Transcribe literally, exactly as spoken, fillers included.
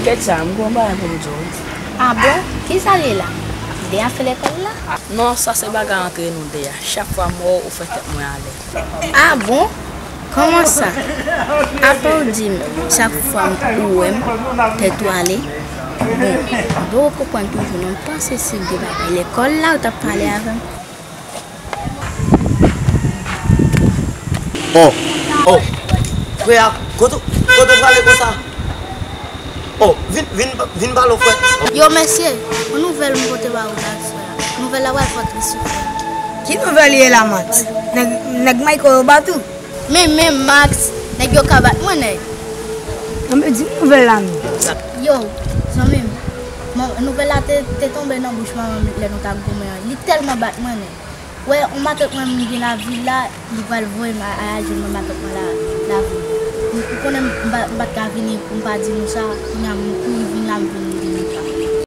Kèt sa, m gen yon bagay pou m di w. A bon? Kisa l ye la? De afè lekòl la? Non, sa se bagay antre nou de a. Chak fwa m wè w, ou fè tèt mwen ale. A bon? Kòman sa? Apa w di m chak fwa ou wè m, tèt ou ale? Bon, m poko konprann toujou non, m panse se de bagay lekòl la ou t ap pale avè m. Oh, oh, frè a, kote, kote w prale konsa? Oh, vin, vin, vin pale w frè. Yo mesye, yon nouvèl m pote ba ou la frè. Nouvèl la pral fè w tris wi frè. Ki nouvèl ye la Max? Nèg, nèg Michael yo bat ou? Men men Max, nèg yo ka bat mwen nèg. Anben di m nouvèl la non. Yo, zanmi m, nouvèl la te, te tonbe nan bouch manman m lè nou t ap goumen an. Li tèlman bat mwen nèg. Wè, yon matant mwen m gen lavil la, li pral voye m al jwenn yon matant mwen la, lavil. Ou konnen m pa t ka vini pou m pa di nou sa, kounye a m kouri vin la m vin di nou sa.